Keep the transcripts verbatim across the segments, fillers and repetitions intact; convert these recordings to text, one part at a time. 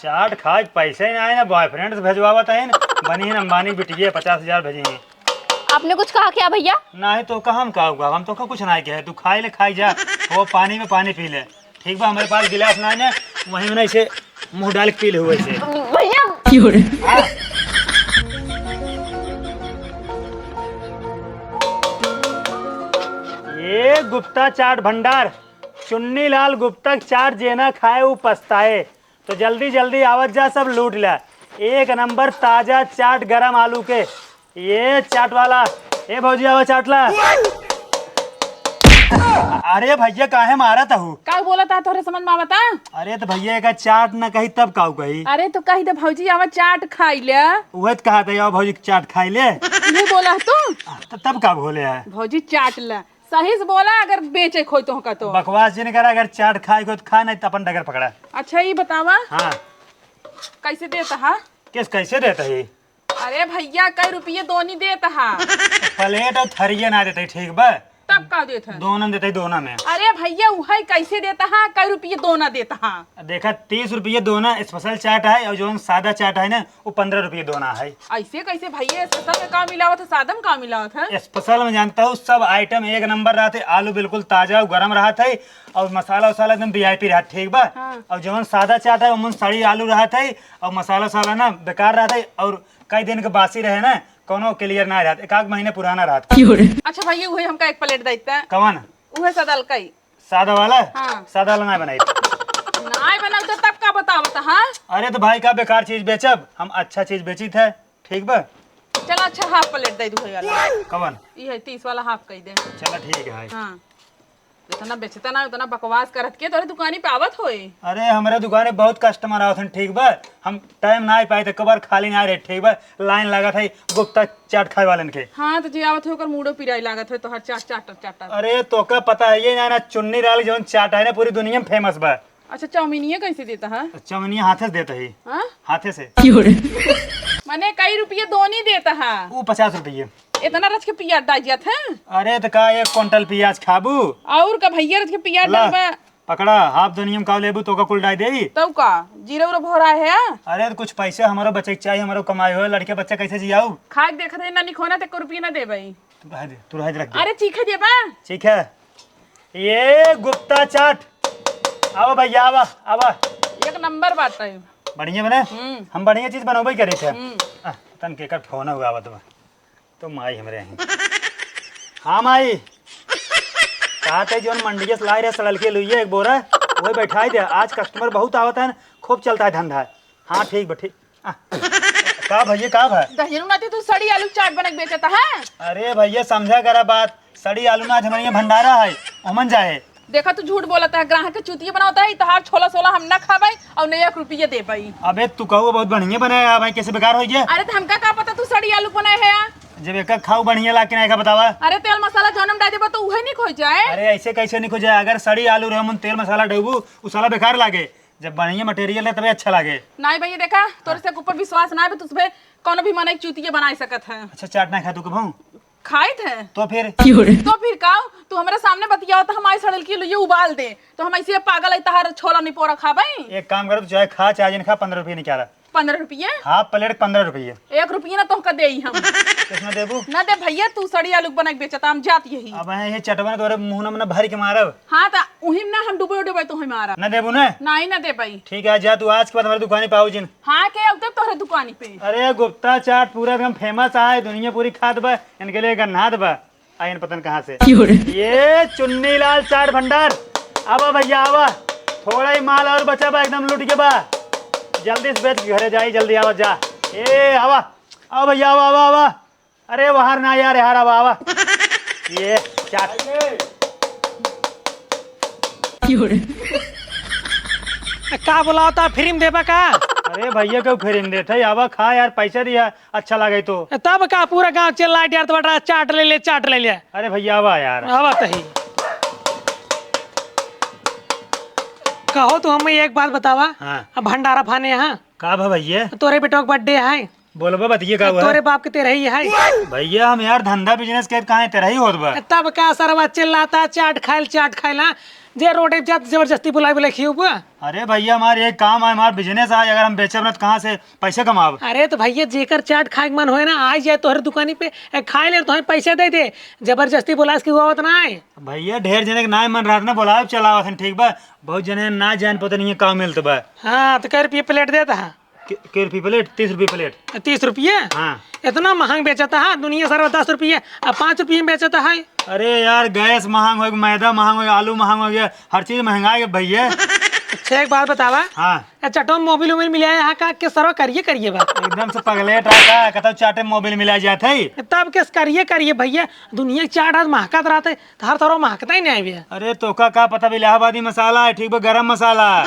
चाट खाए के पैसे ही ना आए ना, boyfriend से भेजवावत है ना, बनी है ना अंबानी की बिटिया, पचास हजार भेजी है। आपने कुछ कहा क्या भैया? नहीं तो कहा हम का हुआ, हम तो का कुछ नहीं कहे, तू खाई ले, खाई जा, वो पानी में पानी पी ले, ठीक बा? हमारे पास गिलास ना है ना, वहीं में ना इसे मुंह डाल के पी ले हुए से। भैया। ये गुप्ता चाट भंडार, चुन्नी लाल गुप्ता के चाट जेना खाए वो पछताए। तो जल्दी जल्दी आवत जा, सब लूट ला। एक नंबर ताजा चाट गरम आलू के। ये चाट वाला, ए भौजी आवा चाट ला। अरे भैया काहे मारत हू? का बोलत ह तोहरे समझ में आवता? अरे तो भैया एक चाट न कही तब काऊ कही? अरे तो कही दे भौजी आवा चाट खाई ले। उहे तो कहा था, आओ भौजी चाट खाई ले। ये बोला ह तू? तो तब का बोले है? भौजी चाट ला। सही से बोला, अगर बेचे खोई तो का तो। बकवास जिन करा, अगर चाट खाए को तो खा, नहीं तो अपन डगर पकड़ा। अच्छा ये बतावा, हाँ। कैसे देता हा? किस कैसे देता है? अरे भैया कई रुपये दोनी देता हा? प्लेट और थरिये ना देते, ठीक बा? तब का देत है? दोनों देते, दोनों में। अरे भैया उहे कैसे देता हा, कई रुपये दोना देता हा? देखा, तीस रुपये दोना special चाट है और जौन सादा चाट है ना, वो पन्द्रह रुपये दोना है। ऐसे कैसे भैया, special में का मिलावत है, सादा में का मिलावत है? Special में जानता हूँ, सब item एक नंबर रहत है, आलू बिल्कुल ताजा और गरम रहत है, और मसाला वसाला एकदम VIP रहत, ठीक बा? हाँ। और जौन सादा चाट है, ओमन सड़ी आलू रहत है, और मसाला वसाला ना बेकार रहत है, और कई दिन के बासी रहे ना, कोनो clear ना रहत, एक आध महीने पुराना रहत। अच्छा भैया, उहे हमका एक प्लेट देते हैं। कवन? उहे सदल कई। सादा वाला? हाँ। सादा वाला ना बनाई। ना बनाऊ तो तब का बतावत, हाँ? अरे तो भाई का बेकार चीज बेचब, हम अच्छा चीज बेचित है, ठीक बा? चला अच्छा हाफ प्लेट दे दू भैया वाला। कवन? ई है तीस वाला हाफ कई दे। चला ठीक है। हाँ। इतना बेचता ना, उतना बकवास करत के तोरे दुकानी पे आवत होई। अरे हमरे दुकाने बहुत customer आवत हन, ठीक बा? हम time ना पाई तो कबर खाली ना रहे, ठीक बा? Line लागत है गुप्ता चाट खाए वालन के। हाँ, तो जे आवत है ओकर मूड़ो पिराई लागत है तोहर चाट, चाट, चाट, चाट। अरे, तोका पता है ये ना, ना चुन्नी लाल जौन चाट है ना, पूरी दुनिया में famous बा। अच्छा, चाउमीनिया कैसे देता है? चाउमीनिया हाथे से देता है। हाँ? हाथे से। माने कई रुपये दोनी देता है? वो पचास रुपये। इतना रच के पियाज डाल जात है? अरे, तो का एक कुंटल पियाज खाबू? और का भैया रच के पियाज ला। डालबा? पकड़ा, हाफ दुनिया में का लेबू, तोका कुल डाल देई। तब का, जीरो उरो भोरा है? अरे, तो कुछ पैसे हमारो बचे के चाहिए, हमारो कमाई हो, लड़के बच्चे कैसे जियाऊ? खाए के देखत है, ना निक होना, तो एको रुपया ना देबई। तू रह दे, तू रह दे, रख दे। अरे, चीखे देबा? ठीक है। ये गुप्ता चाट। आवा भैया, आवा, आवा। एक नंबर बात है। बढ़िया बने? हम्म। हम बढ़िया चीज बनौबे करे थे। हम्म। आ, तन के कर फोन हुआ आवत बा। तो माई हमरे हैं। हाँ माई, कहा थे जौन मंडिया से लाए रहे सड़ल के लुइये एक बोरा, वही बैठाई दे। आज customer बहुत आवत है, खूब चलता है धंधा। हाँ ठीक बा, ठीक। आ, का भैया, का भा? दहिजरू नाती तू सड़ी आलू चाट बना के बेचता है? अरे भैया समझा करा बात, सड़ी आलू ना आज हमारे यहाँ भंडारा है, ओमन जाए। देखा, तू झूठ बोलत है, ग्राहक के चूतिया बनावत है, तहार छोला सोला हम ना खाबई और न एक रुपया देबई। अबे, तू कहू बहुत बढ़िया बनाया है भाई, कैसे बेकार हो गया? अरे, तो हमका का पता तू सड़ी आलू बनाए है यार? जब एक खाऊ बढ़िया लाग के ना, का बतावा? अरे, तेल मसाला जौन हम डाल देबो, तो उहे निक हो जाए। अरे, ऐसे कैसे निक हो जाए? अगर सड़ी आलू रहे, मन तेल मसाला डलबू, उ साला बेकार लागे। जब बढ़िया material है, तबे अच्छा लागे। नहीं भैया, देखा, तोरे से ऊपर विश्वास ना है, तुझ पे कौनो भी मनई चूतिया बनाए सकत है। अच्छा, चाट ना खा तू कबहूँ? खाइत है। तो फिर? तो फिर का? तू हमरे सामने बतियावत है, हमारी सड़ल की लुइये उबाल दे, तो हम ऐसे पागल है, तहार छोला निपोरा खाबई? एक काम कर, तू चाहे खा, चाहे जिन खा, पन्द्रह रुपये निकाला। पन्द्रह रुपये? हाफ प्लेट पन्द्रह रुपये। एक रुपया ना तोहका देई हम। कितना देबू? ना दे भैया, तू सड़ी आलू बना के बेचता, हम जात यही। अब है ये चटवन तोरे मुंह में ना भर के मारब। हाँ, तो उही में ना हम डूबे डूबे तो हमारा। ना देबू ना? नहीं, ना देबई। ठीक है, जा तू, आज के बाद हमारे दुकानी पे आऊ जिन। हाँ, के अब तक तोहरे दुकानी पे। अरे गुप्ता चाट पूरा एकदम famous है, दुनिया पूरी खात बा, इनके लिए गन्नात बा। आइन पतन कहाँ से? क्यों रे? ये चुन्नी लाल चाट भंडार, आवा भैया आवा, थोड़ा ही माल और बचा बा, एकदम लूट के बा, जल्दी से बेच के घरे जाई, जल्दी आवा जा। ए आवा, आवा भैया आवा, आवा, आवा। अरे बाहर ना यार, यार आवा, आवा। ये चाट। क्यों रे? का बोलावता, free में देबा का? अरे भैया क्यों free में देत है, आवा खा यार, पैसा दिया। अच्छा लागे तो। तब का पूरा गांव चिल्लाए डरत बाटा, "चाट ले ले, चाट ले ले।" अरे भैया, आवा यार। आवा तही। कहो तू हमें एक बात बतावा। हाँ। अब भंडारा फाने यहाँ। का भा भैया? तोरे बेटवा के birthday है। बोलबा बतिये का हुआ? तोरे बाप के तेरही है। भैया हम यार धंधा business के कहाँ तेरही होत बा? तब का सरवा चिल्लाता, "चाट खाइल, चाट खाइल", हाँ? जे रोड पे जात जबरदस्ती बुलाई बुलाई खियउबा? अरे भैया हमार एक काम है, हमार business है, अगर हम बेचब ना तो कहाँ से पैसे कमाब? अरे तो भैया जेकर चाट खाए के मन होए ना, आ जाए तोहरे दुकानी पे, ए, खाए ले तोहे पैसे दे दे, जबरदस्ती बुलाए के हुआ होत ना है। भैया ढेर जने के ना मन रहत ना बुलाए चलावत हन, ठीक बा? बहुत जने ना जान पता नहीं का मिलत बा। हाँ तो कै रुपये plate देता है? के, के रुपये plate? तीस रुपये plate। तीस रुपये? हाँ। इतना महंग बेचता है दुनिया सारा, दस रुपये आ पाँच रुपये में बेचता है। अरे यार, गैस महंग होइ गया, मैदा महंग होइ गया, आलू महंग होइ गया, हर चीज महंगा है भैया। अच्छा एक बात बतावा। हाँ। अच्छा तो मोबिल उबिल मिलाया है का, के सरवा करिए करिए बा? एकदम से पगलेट रहा का, कतौ चाटे मोबिल मिला जात है। तब के करिए करिए भैया, दुनिया के चाट आज महकत रहत है, तो हर तरह महकता ही नहीं भैया। अरे तोका का पता बा, इलाहाबादी मसाला है, ठीक बा, गरम मसाला,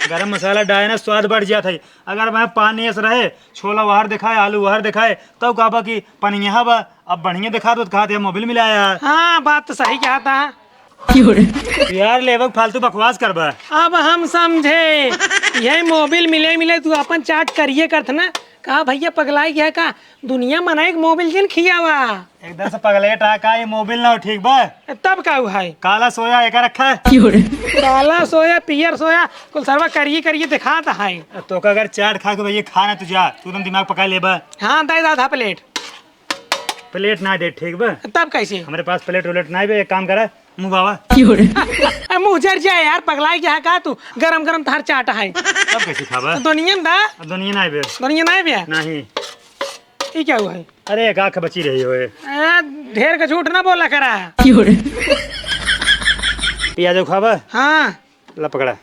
गरम मसाला डाले ना स्वाद बढ़ जात है। अगर वह पानी ऐसे रहे, छोला वहर दिखाए, आलू वहर दिखाए, तब कहबा कि पनिया बा। अब बढ़िया दिखा दो तो कहा मोबिल मिलाया। हाँ, बात तो सही कहा था। यार लेबक फालतू बकवास करबा। अब हम समझे, यही मोबिल मिले मिले तू अपन चाट करिए करत ना। कहा भैया पगलाई गया का? दुनिया मनाई के मोबिल जिन खियावा। एकदम से पगलेट आ का, ये मोबिल ना हो, ठीक बा? तब का हुआ है? काला सोया एका रखा है। काला सोया, पियर सोया, कुल सरवा करिए करिए दिखात है। तोका अगर चाट खा के भैया खा ना तू जा, तू एकदम दिमाग पका लेबा। हाँ, दे दा आधा plate। Plate ना दे, ठीक बा? तब कैसे? हमरे पास plate उलेट ना बे, एक काम करा, मुँह बावा। ए, मुँह जर जाए यार, पगलाई गया है का तू? गरम गरम तहार चाट है। तब कैसे खाबा? दुनिया में दा। अब दुनिया ना बे। दुनिया ना बे? नहीं। ये क्या हुआ है? अरे, एक आँख बची रही होए। ए, ढेर का झूठ ना बोला करा। पियाज खाबा? हाँ। ला पकड़ा।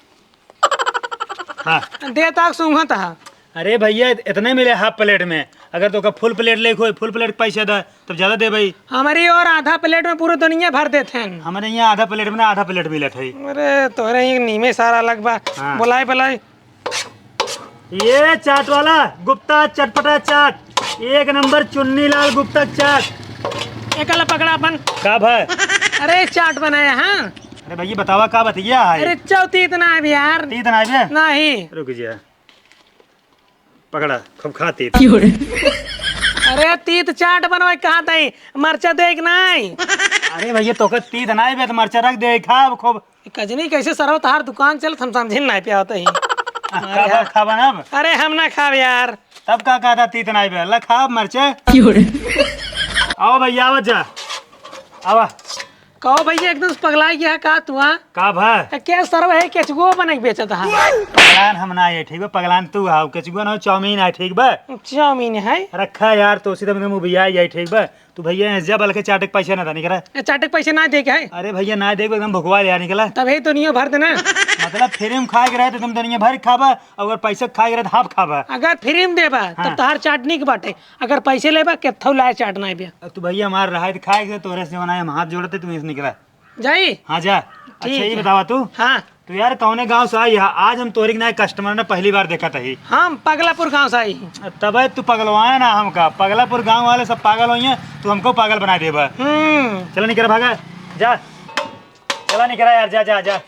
हाँ। दे ताक सूंघत हा। अरे भैया, इत-, इतने मिले half plate में। अगर तोका full plate लेके होई, full plate के पैसा दा, तब ज्यादा देबई। हमरी ओर आधा plate में पूरी दुनिया भर देत हैं। हमरे यहाँ आधा plate में ना, आधा plate मिलत है। अरे, तोहरे एक नीमे सारा अलग बा। हाँ। बुलाई, बुलाई। ये चाट वाला, गुप्ता चटपटा चाट, एक नंबर चुन्नी लाल गुप्ता चाट। एकला पकड़ा अपन। का भाई? अरे, चाट बनाया, हाँ। अरे भैया, बतावा का बतिया है? अरे, चौ तीत ना है यार। तीत ना है बे? नहीं। रुक जा। पकड़ा, खूब खा तीत। अरे, तीत चाट बनवाई कहा तई, मरचा दे कि नहीं? अरे भैया, तोका तीत ना है बे, तो मरचा रख दे, खा खूब। कजनी कैसे सरवा तहार दुकान चलत, हम समझिन नाई पे आवत ही। आ, अरे खाबा, हाँ। खाबा ना अब? अरे हम ना खाब यार। तब का कहता तीत नाई बे? ला खाब मरचे। क्यों रे? आओ भैया, आवा जा। आवा। कहो भैया, एकदम से पगलाई गया का तू, हाँ? का भा? ए, क्या सरवा है, केचुओ बने के बेचत हा? पगलान हम ना है, ठीक बा? पगलान तू हाउ, केचुओ ना, चाउमीन है, ठीक बा? चाउमीन है? रखा यार, तो सीधा मुँह बिया जाए, ठीक बा? तू भैया यहाँ जा, बल्कि चाटे के पैसे ना था, निकला। ए, चाटे के पैसे ना दे के है? अरे भैया, ना दे के एकदम भुखवा लिया, निकला। तब ही तो नहीं हो भर देना। मतलब, फ्री में खाए के रहे तो तुम दुनिया भर खाबा, अगर पैसे खाए के रहे तो हाफ खाबा। अगर फ्री में देबा, हाँ। तब तोहार चाट निक बाटे, अगर पैसे लेबा, केथौ लाए चाट ना बे। अब तू भैया हमार रहा है तो खाए के, तोरे से जवन है, हम हाथ जोड़ते, तू यहाँ से निकला। जाई? हाँ, जा। ठीक अच्छा, ये है। बतावा तू। हाँ। तो यार, कौने गाँव से आई है? आज हम तोहरी के ना customer ने पहली बार देखत ही। हम पगलापुर गाँव से आई। तबे तू पगलवाए ना हमका। पगलापुर गाँव वाले सब पागल होइए, तू हमको पागल बना देबा। हम्म। चला निकरा भागा, जा। चला निकरा यार, जा, जा, जा।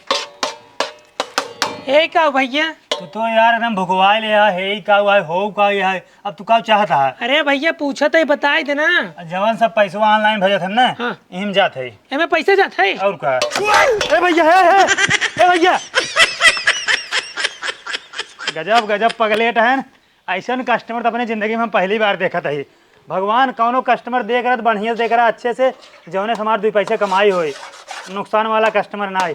ए का भैया? तू तो यार एकदम भुकवाए ले है, हे का हुआ है, हो का हुआ है? अब तू का चाहत हा? अरे भैया, पूछत ही, बताई देना। जवन सब पैसवा online भेजत हन ना, हाँ। इही में जात है। एमे पैसे जात है? और का? ए भैया, हे, हे, ए भैया। गजब, गजब पगलेट हन। ऐसन customer तो अपने जिंदगी में हम पहली बार देखत ही। भगवान कौनो customer देख रहा तो बढ़िया से देख रहा, अच्छे से, जौने से हमार दुई पैसे कमाई होई। नुकसान वाला customer ना आई।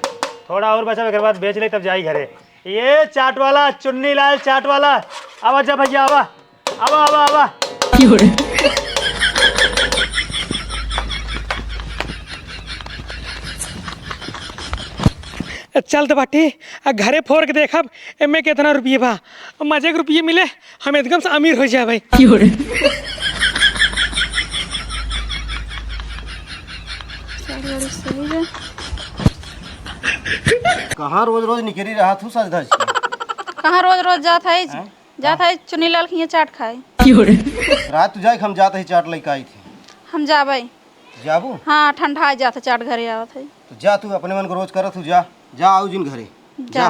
थोड़ा और बचा, एक बाद बेच ले तब जाई घरे। ये चाट वाला, चुन्नी लाल चाट वाला, आवा जा भैया, आवा। आवा, आवा, आवा। चल त बाटी, आ घरे फोर के देखब, एमे केतना रुपये बा। मजे के रुपये मिले, हम एकदम से अमीर हो जाए भाई। कहाँ रोज रोज निकरी रहा तू सज धज के? कहाँ रोज रोज जात है? हैं? जात है चुन्नी लाल के हियाँ चाट खाए। रात तू जाए, हम जात ही चाट लइके आई थी। हम जाबे। जाबू? हाँ, ठंडा जात है चाट, घरे आवत है। तो जा, तू अपने मन को रोज करत, तू जा, जा, आऊ जिन घरे। जा। जा।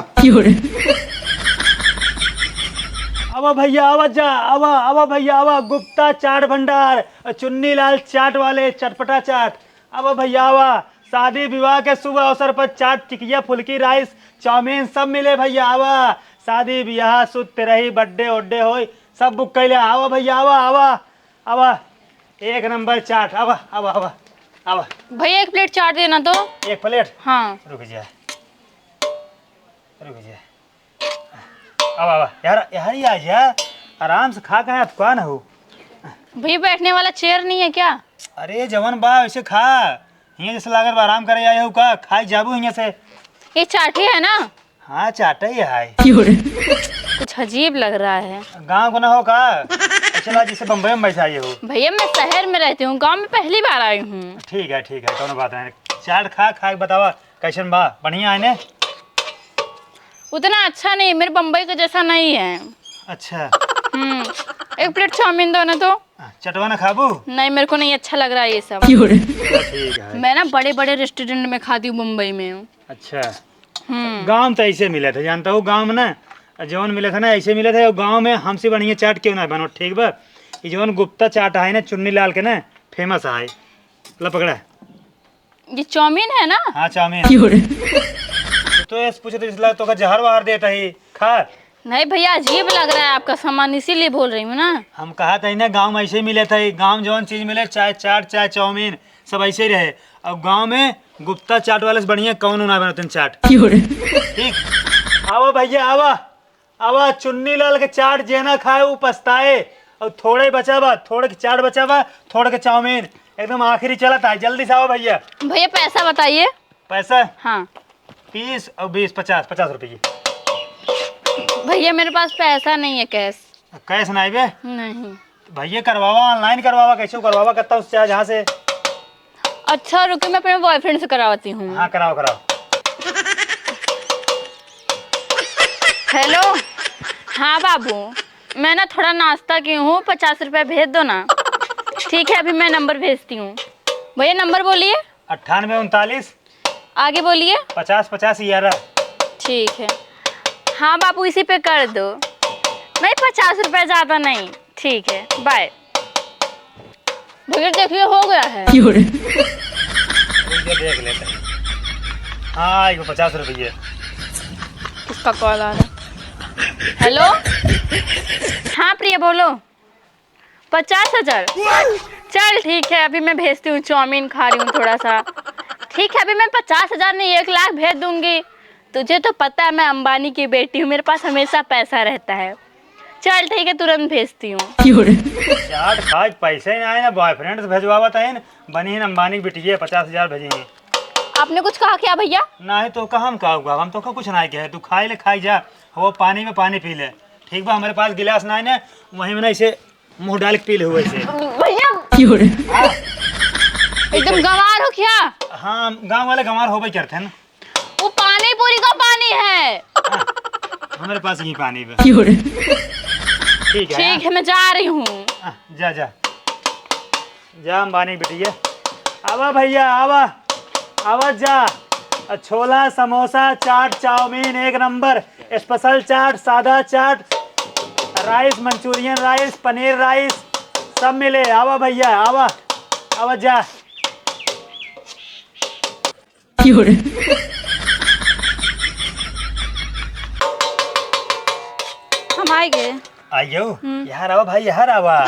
आवा भैया, आवा जा, आवा, आवा भैया, आवा। गुप्ता चाट भंडार, चुन्नी लाल चाट वाले, चटपटा चाट। आवा भैया, आवा। शादी विवाह के शुभ अवसर पर चाट, टिकिया, फुल्की, राइस, चाउमीन सब मिले भैया, आवा। शादी ब्याह, सुत्त रही, बर्थडे उड्डे होई, सब बुक कैले। आवा भैया, आवा, आवा, आवा। एक नंबर चाट, आवा, आवा, आवा, आवा। भैया, एक प्लेट चाट देना तो। एक प्लेट? हाँ। रुक जा, रुक जा। अब आवा यार, यार ही आ जा, आराम से खा। कहाँ अतकान हो? भैया, बैठने वाला चेयर नहीं है क्या? अरे, जवन बा वैसे खा। हियाँ जैसे लागत बा आराम करे आए हो का? खाई जाबू हियाँ से। ये चाट ही है ना? हाँ, चाट ही है। कुछ अजीब लग रहा है। गाँव को ना हो का? ऐसे लगा जैसे बम्बई में बैठा आए हो। भैया, मैं शहर में रहती हूँ, गाँव में पहली बार आई हूँ। ठीक है, ठीक है, कौनो बात नहीं। चाट खा, खा के बतावा कैसन बा? बढ़िया है ने? उतना अच्छा नहीं, मेरे बम्बई के जैसा नहीं है। अच्छा। हम्म। एक प्लेट चाउमीन दो ना तो। चटवा ना खाबू? नहीं, मेरे को नहीं अच्छा लग रहा है ये सब। ठीक है। मैं ना बड़े बड़े रेस्टोरेंट में खाती हूँ मुंबई में। अच्छा। हम्म। गाँव में तो ऐसे मिले थे, जानता हूँ, गाँव में ना जौन मिले थे ना, ऐसे मिले थे। और गाँव में हमसे बढ़िया चाट क्यों ना बनो, ठीक बा? ये जौन गुप्ता चाट है ना, चुन्नी लाल के ना, फेमस है। ला पकड़ा। ये चाउमीन है ना? हाँ, चाउमीन। तो, तो ऐसे पूछे तो इसलिए तो का जहर वहर देता ही, खा। नहीं भैया, अजीब लग रहा है आपका सामान, इसीलिए बोल रही हूँ ना। हम कहा था ना, गाँव में ऐसे ही मिले थे, गाँव जौन चीज मिले, चाहे चाट, चाहे चाउमीन, सब ऐसे ही रहे। अब गाँव में गुप्ता चाट वाले से बढ़िया कौन ना बनतन चाट। ठीक। आवा भैया, आवा। अब चुन्नी लाल के चाट जे ना खाए, उ पछताए। और थोड़े बचा बा, थोड़े के चाट बचा बा, थोड़े के चाउमीन, एकदम आखिरी चलत है। जल्दी से आओ भैया। भैया, पैसा बताइए। पैसा? हाँ। तीस और बीस, पचास, पचास रुपये। भैया, मेरे पास पैसा नहीं है, कैश। कैश नहीं बे? नहीं। तो भैया, करवावा, ऑनलाइन करवावा, कैसे करवावा, करता हूँ चाहे जहाँ से। अच्छा, रुके, मैं अपने बॉयफ्रेंड से करावती हूँ। हाँ, कराओ, कराओ। हेलो। हाँ बाबू, मैं ना थोड़ा नाश्ता की हूँ, पचास रुपया भेज दो ना। ठीक है, अभी मैं नंबर भेजती हूँ। भैया, नंबर बोलिए। अट्ठानवे उनतालीस। आगे बोलिए। पचास पचास ग्यारह। ठीक है। हाँ बाबू, इसी पे कर दो। नहीं, पचास रुपया ज़्यादा नहीं। ठीक है, बाय। भैया, देखिए, हो गया है। ये देख लेते हैं। हाँ, ये पचास रुपये। किसका कॉल आ रहा है? हेलो। हाँ प्रिया, बोलो। पचास हजार? चल ठीक है, अभी मैं भेजती हूँ, चाउमीन खा रही हूँ थोड़ा सा। ठीक है, अभी मैं पचास हजार नहीं, एक लाख भेज दूंगी। तुझे तो पता है, मैं अंबानी की बेटी हूँ, मेरे पास हमेशा पैसा रहता है। चल ठीक है, तुरंत भेजती हूँ। चाट खाए पैसे ही ना आए ना, बॉयफ्रेंड से भेजवावत है ना, बनी है ना अंबानी की बिटिया, पचास हजार भेजी है। आपने कुछ कहा क्या भैया? नहीं तो कहा हम का हुआ, हम तो का कुछ नहीं कहे, तू खाए ले खाई जा, वो पानी में पानी पी ले, ठीक बा? हमारे पास गिलास नहीं ना, वहीं में ना इसे मुँह डाल के पी ले हुए से। भैया। हाँ। एकदम गंवार हो क्या? हाँ, गाँव वाले गंवार होबे करते हैं ना। वो पानी पूरी का पानी है। हाँ, हमारे पास यही पानी बा। ठीक है, ठीक हाँ। है, मैं जा रही हूँ। हाँ, जा, जा। जा अंबानी बिटिया। आवा भैया, आवा। आवा जा। आ, छोला, समोसा, चाट, चाउमीन एक नंबर, स्पेशल चाट, सादा चाट, राइस, मंचूरियन राइस, पनीर राइस, सब मिले। आवा भैया, आवा, आवा जा। हम आइगे। आइयो? हम्म। यहाँ आवा भाई, यहाँ आवा।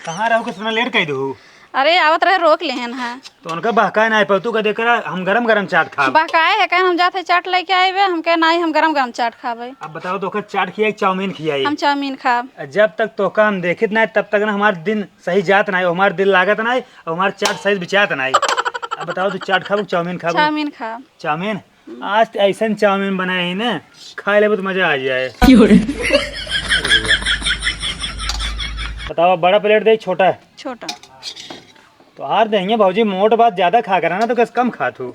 कहाँ रहो, कितना लेट कर दो? अरे, आवत रहे, रोक लेहन है। तो उनका बहकाए ना पाऊ, तू कह दे करा, हम गरम गरम चाट खाब। बहकाए है, कहे हम जाते चाट लेके आए बे, हम कहे नहीं, हम गरम गरम चाट खाबे। अब बताओ, तोका चाट खियाई, चाउमीन खियाई? हम चाउमीन खाब। जब तक तोका हम देखित ना, तब तक ना हमार दिन सही जात ना, हमार दिल लागत ना, और हमार चाट सही बिचात ना। अब बताओ, तू चाट खाबू, चाउमीन खाबू? चाउमीन खाब। चाउमीन? आज तो ऐसन चाउमीन बनाए ही ना, खा लेबे तो मजा आ जाए। बताओ, बड़ा प्लेट दे, छोटा? छोटा। तोहार देहिया भौजी मोट बात ज्यादा खा करा ना, तो कस कम खा तू।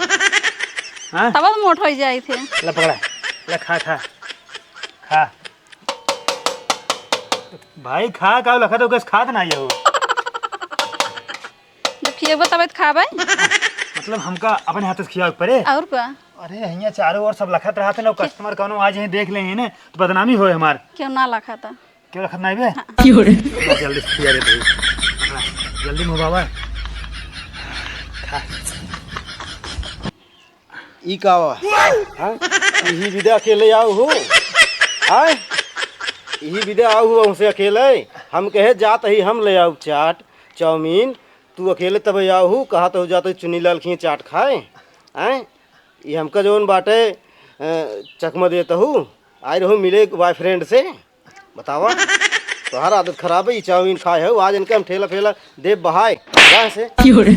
हाँ? तब तो मोट हो जाई थे। ले पकड़ा, ले खा, खा, खा। भाई खा का लखा तो कस खात ना हो। जब खिएबो तब तो खाबे। मतलब हमका अपने हाथ से खियावे के पड़े? और का? अरे हियाँ चारों ओर सब लखत रहत है ना, कस्टमर कौनो आ जाए देख ले ही ना, तो बदनामी होए हमार। क्यों ना लखा था? केउ रखत नाहीं बे? हाँ। केउ रे? जल्दी से खिया दे भाई। जल्दी मुँह बाबा। खा। ई का बा? हाँ? इही बिदा अकेले आउ हू? हाँ? इही बिदा आउ हू हमसे अकेले? हम कहे जात ही हम ले आउ चाट, चाउमीन, तू अकेले तब आउ हू, कहत हू जात ही चुन्नी लाल खिए चाट खाए? हाँ? ई हमका जौन बाटे, अ, चकमा देत हू, आइ रहू मिले boyfriend से? बतावा, तोहार आदत खराब है, ई चाउमीन खाए हो, आज इनके हम ठेला फेला देब बहाए। कहाँ से? क्यों रे?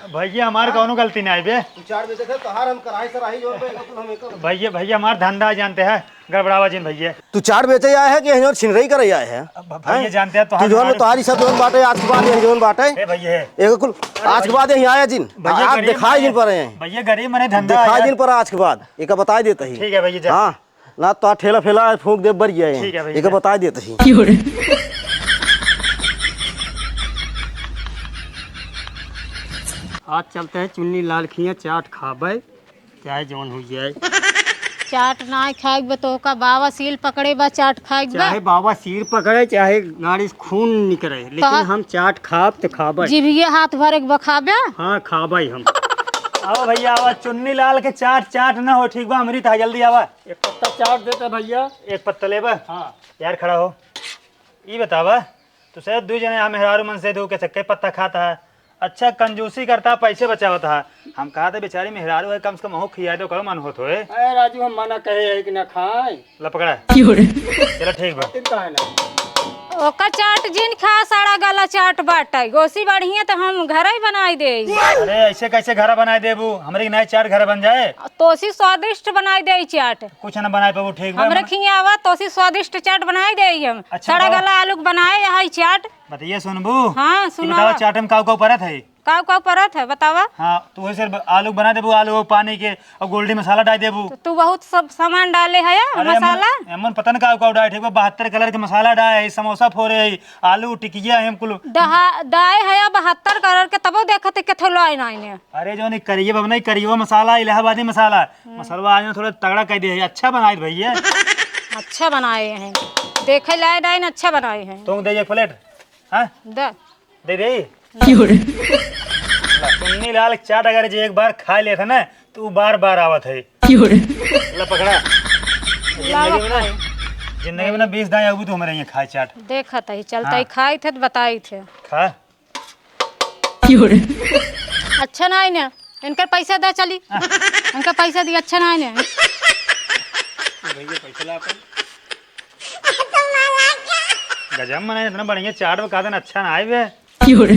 भैया, हमार कौनो गलती नाहीं बे। तू चाट बेचत है, तोहार हम कराही सराही जोन पे, बिल्कुल हम एक भैया, भैया, हमार धंधा जानते हैं, गड़बड़ावा जिन भैया। तू चाट बेचे आए है कि यहाँ छिनरई करे आए है? अब भैया हैं? जानते हैं, तोहार तू जोन हमारे तोहारी सब जोन बाटे, आज के बाद यही जोन बाटे। ए भैया। एक कुल आज के बाद यही आया जिन। भैया आज गरीब दिखाई मने, जिन पर हैं। भैया गरीब मने धंधा दिखाई आया। जिन पर आज के बाद। एका बताई देत ही। ठीक है भैया, जा। हाँ, ना तो ठेला फेला फूंक दे बरिया है। ठीक है भैया, एका जा। बताई देत ही। आज चलते हैं चुन्नी लाल खिया चाट खाबे, चाहे जौन हो जाए। चाट नाहीं खाइक बा तो का बाबा सील पकड़े बा चाट खाइक बा। चाहे बाबा सील पकड़े, चाहे गाड़ी से खून निकले, लेकिन कहा हम चाट खाब तो खाबे। जीभिए हाथ भरे के बा खाबे। हाँ, खाबे हम। आवा भैया, आवा, चुन्नी लाल के चाट, चाट ना हो, ठीक बा, हमरी था, जल्दी आवा। एक पत्ता चाट देते भैया। एक पत्ता लेबा? हाँ। यार, खड़ा हो, ई बतावा, तू शायद दू जने यहाँ मेहरारू मन से धो के चक्के पत्ता खाता है, अच्छा कंजूसी करता, पैसे बचावत है। हम कहा था, बेचारी मेहरारू है, कम से कम ओहो खिया दे, ओकरो मन होत होए। अरे राजू, हम मना कहे है कि ना खाए। ला पकड़ा। क्यों रे? चलो ठीक बा। खातिर काहे ना? ओकर चाट जिन खा, सड़ा गला चाट बाटे। ओसी बढ़िया तो हम घरे ही बनाई दे। अरे ऐसे कैसे घर बनाई देबू? हमरे के नए चाट घर बन जाए। तोसी स्वादिष्ट बनाई दे चाट। कुछ ना बनाए पाबू, ठीक बा? हमरे खिया आवा, तोसी स्वादिष्ट चाट बनाई दे हम। अच्छा, सड़ा बतावा। गला आलू के बनाए है चाट। बतिया सुनबू? हाँ, ई सुनावा। बतावा, चाट में काऊ काऊ परत है? काऊ काऊ परत है, बतावा। हाँ, तू वही से आलू बना देबू, आलू पानी के और गोल्डी मसाला डाल देबू। तो तू बहुत सब सामान डाले है या अरे मसाला? अमन, अमन पता न काऊ काऊ डाले, ठीक बा, बहत्तर colour के मसाला डाले है, समोसा फोरे है, आलू टिकिया है, हम कुल डहा-, डाले है या बहत्तर colour के, तबो देखत है केथो लाई नाई ने। अरे जो नहीं करिए बाबा, नहीं करिए मसाला, इलाहाबादी मसाला, हम्म। मसलवा आज ना थोड़ा तगड़ा कर दिया है, अच्छा बनाए भैया। अच्छा बनाए हैं, देखे लाए डाइन अच्छा बनाए हैं। तुम दे एक plate, हाँ? दे। दे दे। क्यों रे? ला, चुन्नी लाल चाट अगर जे एक बार खा लेत है ना, तो उ बार बार आवत है। क्यों रे? ला पकड़ा। लावा जिंदगी में ना, खाए। जिंदगी में ना बीस दाएं अबू तो हमारे यहाँ खाए चाट। देखत ही, चलता हाँ। ही खाई थे तो बताई थे। खा। क्यों रे? अच्छा ना है ना, इनकर पैसा दे चली। हाँ। इनका पैसा दी, अच्छा ना है ना। भैया पैसा ला अपन। गजब मना इतना बढ़िया चाट बा, का दिन अच्छा ना आए बे। क्यों रे?